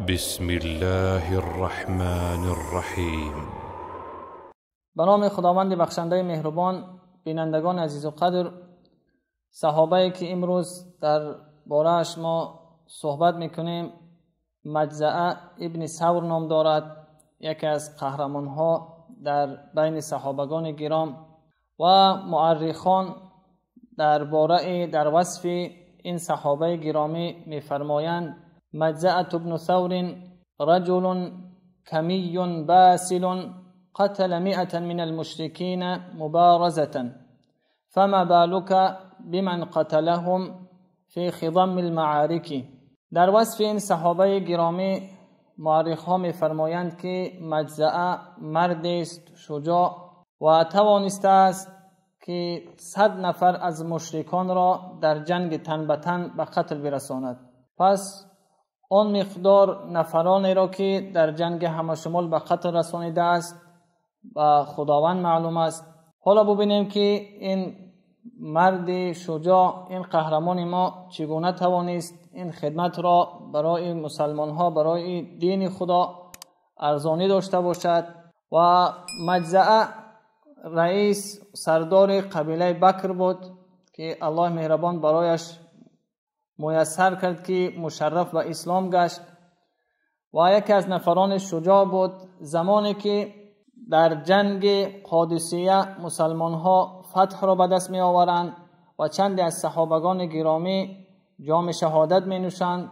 بسم الله الرحمن الرحیم. به نام خداوند بخشنده مهربان. بینندگان عزیز و قدر، صحابه که امروز در باره‌اش ما صحبت میکنیم مجزعه ابن ثور نام دارد، یکی از قهرمانها در بین صحابگان گرام و مؤرخان در باره در وصف این صحابه گرامی میفرمایند: مجزعة بن ثور رجل کمی باسل قتل 100 من المشركين مبارزة فما بالك بمن قتلهم في خضم المعارك. در وصف این صحابه گرامی مؤرخ‌ها می‌فرمایند که مجزعه مرد است شجاع و توانسته است که 100 نفر از مشرکان را در جنگ تن به تن به قتل برساند. پس آن مقدار نفرانی را که در جنگ همه شمال به قتل رسانیده است به خداوند معلوم است. حالا ببینیم که این مرد شجاع، این قهرمان ما چگونه توانست این خدمت را برای مسلمان ها، برای دین خدا ارزانی داشته باشد. و مجزعه رئیس سردار قبیله بکر بود که الله مهربان برایش میسر کرد که مشرف به اسلام گشت و یکی از نفران شجاع بود. زمانی که در جنگ قادسیه مسلمان ها فتح را به دست می آورند و چندی از صحابگان گرامی جام شهادت می نوشند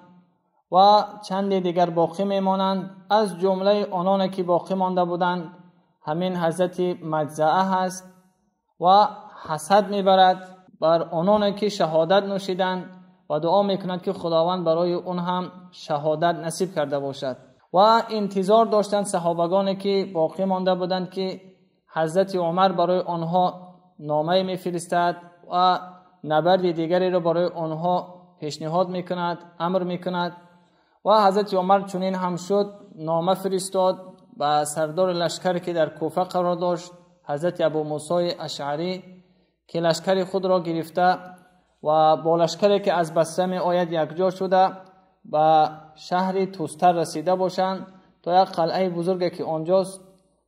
و چندی دیگر باقی می مانند، از جمله آنان که باقی مانده بودند همین حضرت مجزعه هست و حسد می برد بر آنان که شهادت نوشیدند و دعا می کند که خداوند برای اون هم شهادت نصیب کرده باشد. و انتظار داشتند صحابگانی که باقی مانده بودند که حضرت عمر برای آنها نامه میفرستد و نبرد دیگری را برای آنها پیشنهاد میکند، امر میکند. و حضرت عمر چنین هم شد، نامه فرستاد به سردار لشکر که در کوفه قرار داشت، حضرت ابو موسی اشعری، که لشکر خود را گرفته و با لشکری که از بصره می آید یکجا شده به شهر توستر رسیده باشند تا یک قلعه بزرگ که آنجاست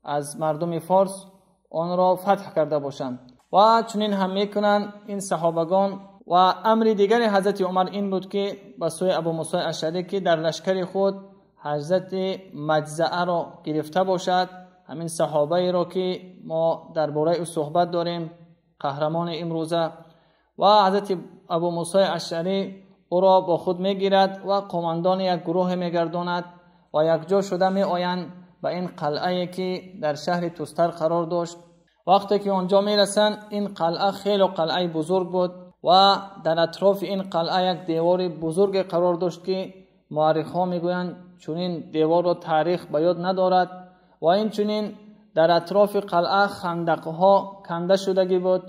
از مردم فارس آن را فتح کرده باشند. و چنین هم میکنند این صحابگان. و امر دیگر حضرت عمر این بود که به سوی ابو موسی اشعری که در لشکر خود حضرت مجزعه را گرفته باشد، همین صحابه را که ما درباره او صحبت داریم، قهرمان امروزه. و حضرت ابو موسی اشعری او را با خود میگیرد و قماندان یک گروه میگرداند و یکجا شده می آیند به این قلعه که در شهر توستر قرار داشت. وقتی که آنجا میرسند، این قلعه خیلی قلعه بزرگ بود و در اطراف این قلعه یک دیوار بزرگ قرار داشت که مؤرخ‌ها میگویند چنین دیوار را تاریخ به یاد ندارد. و این چنین در اطراف قلعه خندق‌ها کنده شدگی بود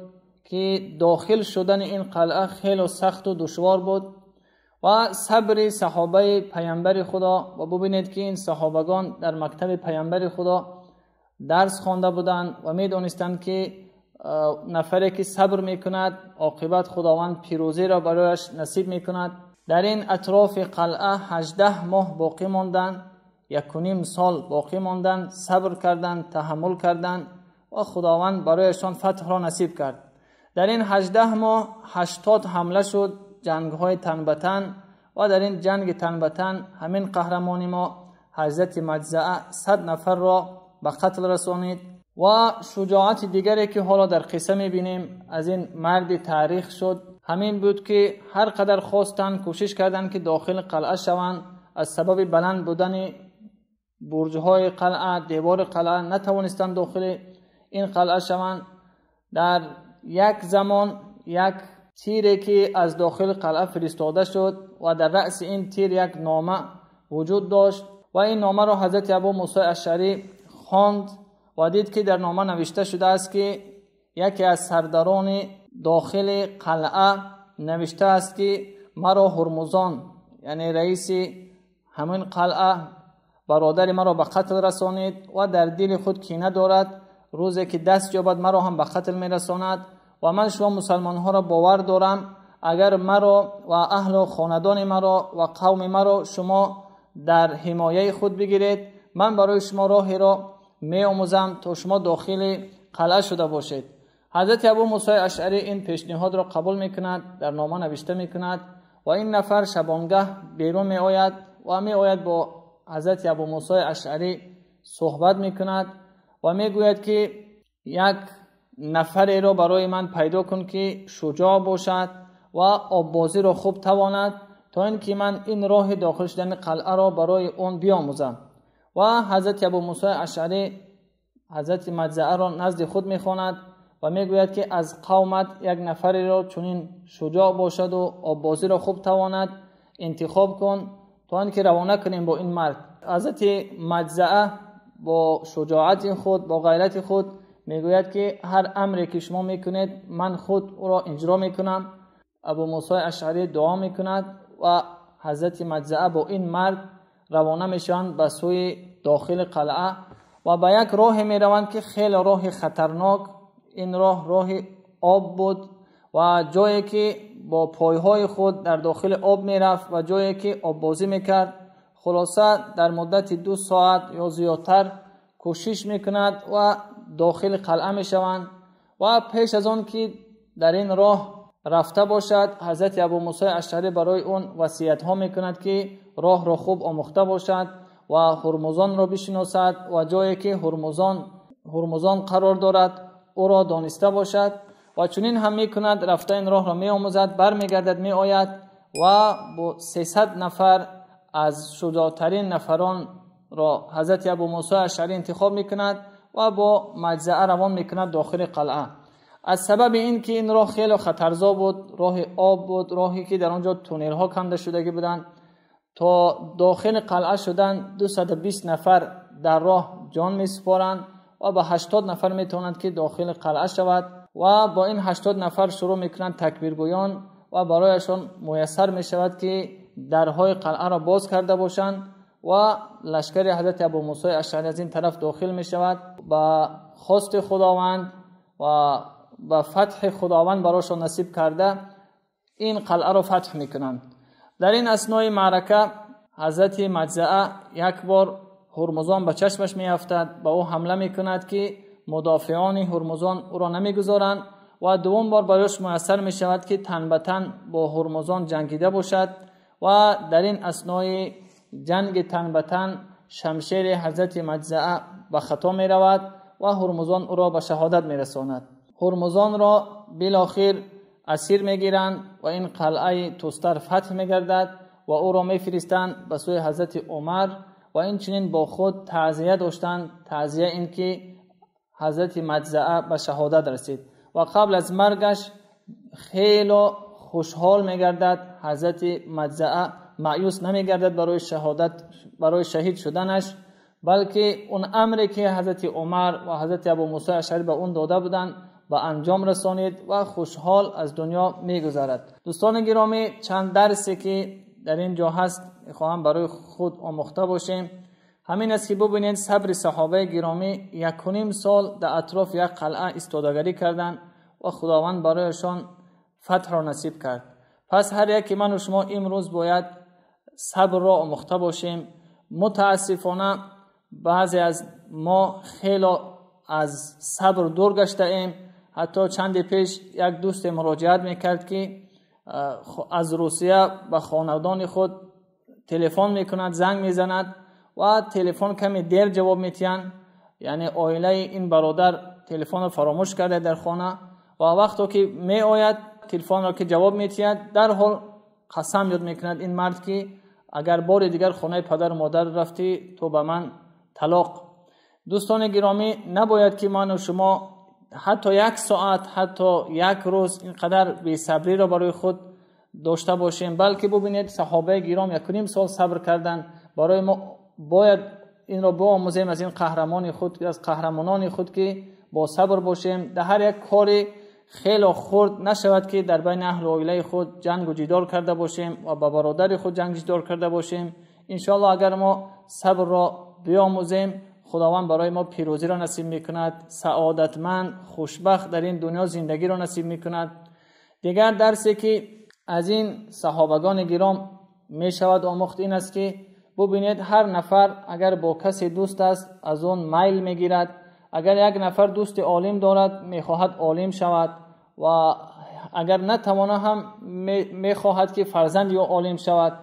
که داخل شدن این قلعه خیلی سخت و دشوار بود. و صبر صحابه پیامبر خدا، و ببینید که این صحابگان در مکتب پیامبر خدا درس خوانده بودند و میدانستند که نفری که صبر میکند عاقبت خداوند پیروزی را برایش نصیب میکند. در این اطراف قلعه 18 ماه باقی ماندند، 1.5 سال باقی ماندند، صبر کردند، تحمل کردند و خداوند برایشان فتح را نصیب کرد. در این 18 ماه 80 حمله شد، جنگ های تن به تن، و در این جنگ تن به تن همین قهرمان ما حضرت مجزعه 100 نفر را به قتل رسانید. و شجاعت دیگری که حالا در قصه میبینیم از این مرد تاریخ شد، همین بود که هر قدر خواستند، کوشش کردند که داخل قلعه شوند، از سبب بلند بودن برج‌های قلعه، دیوار قلعه، نتوانستند داخل این قلعه شوند. در یک زمان یک تیری که از داخل قلعه فرستاده شد و در رأس این تیر یک نامه وجود داشت و این نامه را حضرت ابو موسی اشعری خواند و دید که در نامه نوشته شده است که یکی از سرداران داخل قلعه نوشته است که مرا هرمزان، یعنی رئیس همین قلعه، برادر مرا به قتل رسانید و در دل خود کینه دارد، روزی که دست یابد مرا هم به قتل میرساند و من شما مسلمان ها را باور دارم، اگر مرا و اهل و خاندان مرا و قوم مرا شما дар ҳимояи худ бигиред. Ман барои шумо роҳеро меомӯзам то шумо дохили қалъа шуда бошед. Ҳазрати Абу Мусои Ашъарӣ ин пешниҳодро қабул мекунад, дар нома навишта мекунад ва ин нафар шабонгаҳ берун меояд ва меояд бо ҳазрати Абу Мусои Ашъарӣ суҳбат мекунад ва мегӯяд ки як нафареро барои ман пайдо кун ки шуҷоъ бошад ва оббозиро хуб тавонад, то ин ки ман ин роҳи дохил шудани қалъаро барои он биомӯзам. Ва ҳазрати Абу Мусои Ашъарӣ ҳазрати Маҷзааро назди худ мехонад ва мегӯяд ки аз қавмат як нафареро чунин шуҷоъ бошад ва оббозиро хуб тавонад интихоб кун, то ин ки равона кунем бо ин мард. Ҳазрати Маҷзаа бо шуҷоати худ, бо ғайрати худ мегӯяд ки ҳар амре ки шумо мекунед ман худ ӯро иҷро мекунам. Абу Мусои Ашъарӣ дуо мекунад ва ҳазрати Маҷзаа бо ин мард равона мешаванд ба сӯи дохили қалъа ва ба як роҳе мераванд ки хеле роҳи хатарнок. Ин роҳ роҳи об буд ва ҷое ки бо пойҳои худ дар дохили об мерафт ва ҷое ки оббозӣ мекард. Хулоса дар муддати 2 соат ё зиёдтар кӯшиш мекунад ва дохили қалъа мешаванд. Ва пеш аз он ки дар ин роҳ рафта бошад, ҳазрати Абу Мусои Ашъарӣ барои он васиятҳо мекунад ки роҳро хуб омӯхта бошад ва Ҳурмузонро бишиносад ва ҷое ки Ҳурмузон қарор дорад ӯро дониста бошад. Ва чунин ҳам мекунад, рафта ин роҳро меомӯзад, бармегардад, меояд ва бо 300 нафар аз шуҷоътарин нафаронро ҳазрати Абу Мусои Ашъарӣ интихоб мекунад ва бо Маҷзаа равон мекунад дохили қалъа. Аз сабаби ин ки ин роҳ хеле хатарзо буд, роҳи об буд, роҳе ки дар он ҷо туннелҳо канда шудагӣ буданд, то дохили қалъа шудан 220 нафар дар роҳ ҷон месупоранд ва ба 80 нафар метавонанд ки дохили қалъа шавад. Ва бо ин 80 нафар шурӯъ мекунанд такбиргӯён ва барояшон муяссар мешавад ки дарҳои қалъаро боз карда бошанд ва лашкари ҳазрати Абу Мусои Ашъарӣ аз ин тараф дохил мешавад. Ба хости Худованд ва ба фатҳи Худованд барошон насиб карда ин қалъаро фатҳ мекунанд. Дар ин аснои маърака ҳазрати Маҷзаа як бор Ҳурмузон ба чашмаш меафтад, ба ӯ ҳамла мекунад ки мудофиони Ҳурмузон ӯро намегузоранд ва дуввум бор барояш муяссар мешавад ки тан ба тан бо Ҳурмузон ҷангида бошад. Ва дар ин аснои ҷанги тан ба тан шамшери ҳазрати Маҷзаа ба хато меравад ва Ҳурмузон ӯро ба шаҳодат мерасонад. Ҳурмузонро билохир асир мегиранд ва ин қалъаи Тустар фатҳ мегардад ва ӯро мефиристанд ба сӯи ҳазрати Умар ва инчунин бо худ таъзия доштанд. Таъзия ин ки ҳазрати Маҷзаа ба шаҳодат расид ва қабл аз маргаш хело хушҳол мегардад. Ҳазрати Маҷзаа маъюс намегардад барои шаҳодат, барои шаҳид шуданаш, балки он амре ки ҳазрати Умар ва ҳазрати Абу Мусои Ашъарӣ ба он дода буданд ба анҷом расонид ва хушҳол аз дунё мегузарад. Дӯстони гиромӣ, чанд дарсе ки дар ин ҷо ҳаст мехоҳам барои худ омӯхта бошем. Ҳамин аст ки бубинед сабри саҳобаи гиромӣ 1.5 сол дар атрофи як қалъа истодагарӣ карданд ва Худованд барояшон фатҳро насиб кард. Пас ҳар яке ману шумо имрӯз бояд сабрро омӯхта бошем. Мутаассифона баъзе аз мо хело аз сабр дур гаштаем. Ҳатто чанде пеш як дӯсте муроҷиат мекард ки аз Русия ба хонадони худ телефон мекунад, занг мезанад ва телефон каме дер ҷавоб метиҳанд. Яъне оилаи ин бародар телефонро фаромӯш карда дар хона ва вақто ки меояд телефонро ки ҷавоб метиҳад, дарҳол қасам ёд мекунад ин мард ки агар бори дигар хонаи падару модар рафтӣ, ту ба ман талоқ. Дӯстони гиромӣ, набояд ки ману шумо ҳатто як соат, ҳатто як рӯз инқадар бесабриро барои худ дошта бошем, балки бубинед саҳобаи гиром 1.5 сол сабр карданд. Барои мо бояд инро биомӯзем аз ин қаҳрамони худ, аз қаҳрамонони худ, ки бо сабр бошем. Дар ҳар як кори хеле хурд нашавад ки дар байни аҳлу оилаи худ ҷангу ҷидол карда бошем ва ба бародари худ ҷанг ҷидол карда бошем. Иншоаллоҳ агар мо сабрро биомӯзем, Худованд барои мо пирӯзиро насиб мекунад, саодатманд, хушбахт дар ин дунё зиндагиро насиб мекунад. Дигар дарсе ки аз ин саҳобагони гиром мешавад омӯхт ин аст ки бубинед, ҳар нафар агар бо касе дӯст аст, аз он майл мегирад. Агар як нафар дӯсти олим дорад, мехоҳад олим шавад ва агар натавона ҳам мехоҳад ки фарзанди ӯ олим шавад.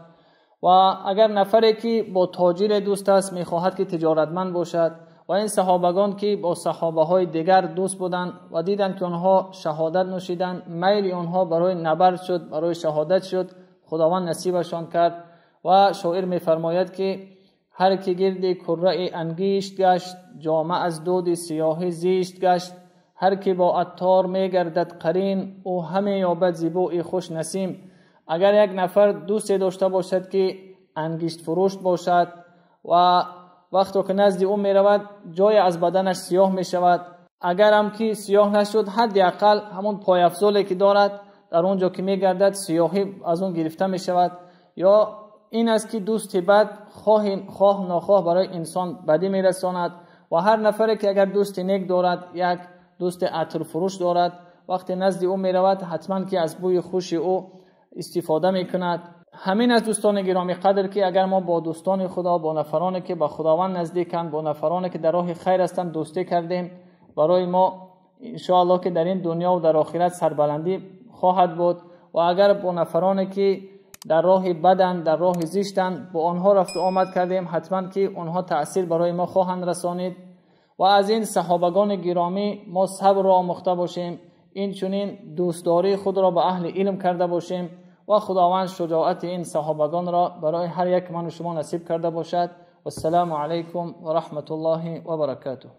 Ва агар нафаре ки бо тоҷире дӯст аст, мехоҳад ки тиҷоратманд бошад. Ва ин саҳобагон ки бо саҳобаҳои дигар дӯст буданд ва диданд ки онҳо шаҳодат нӯшиданд, майли онҳо барои набард шуд, барои шаҳодат шуд, худованд насибашон кард. Ва шоир мефармояд ки ҳар ки гирди курраи ангишт гашт, ҷома аз дуди сиёҳӣ зишт гашт. Ҳар ки бо аттор мегардад қарин, ӯ ҳаме ёбад зибӯи хуш насим. Агар як нафар дӯсте дошта бошад ки ангишт фурӯш бошад ва вақте ки назди ӯ меравад, ҷое аз баданаш сиёҳ мешавад. Агарам ки сиёҳ нашуд, ҳадди ақал ҳамон пойафзоле ки дорад, дар он ҷо ки мегардад, сиёҳӣ аз он гирифта мешавад. Ё ин аст ки дӯсти бад хоҳ нохоҳ барои инсон бадӣ мерасонад. Ва ҳар нафаре ки агар дӯсти нек дорад, як дӯсти атрфурӯш дорад, вақте назди ӯ меравад, ҳатман ки аз бӯи хуши ӯ истифода мекунад. Ҳамин аз дӯстони гиромӣ қадр ки агар мо бо дӯстони Худо, бо нафароне ки ба Худованд наздиканд, бо нафароне ки дар роҳи хайр ҳастанд дӯстӣ кардем, барои мо иншоаллоҳ ки дар ин дунё ва дар охират сарбаландӣ хоҳад буд. Ва агар бо нафароне ки дар роҳи баданд, дар роҳи зиштанд, бо онҳо рафту омад кардем, ҳатман ки онҳо таъсир барои мо хоҳанд расонид. Ва аз ин саҳобагони гиромӣ мо сабрро омӯхта бошем, инчунин дӯстдории худро ба аҳли илм карда бошем ва худованд шуҷоати ин саҳобагонро барои ҳар як ман ва шумо насиб карда бошад. Вассалому алайкум ва раҳматуллоҳи ва баракатуҳ.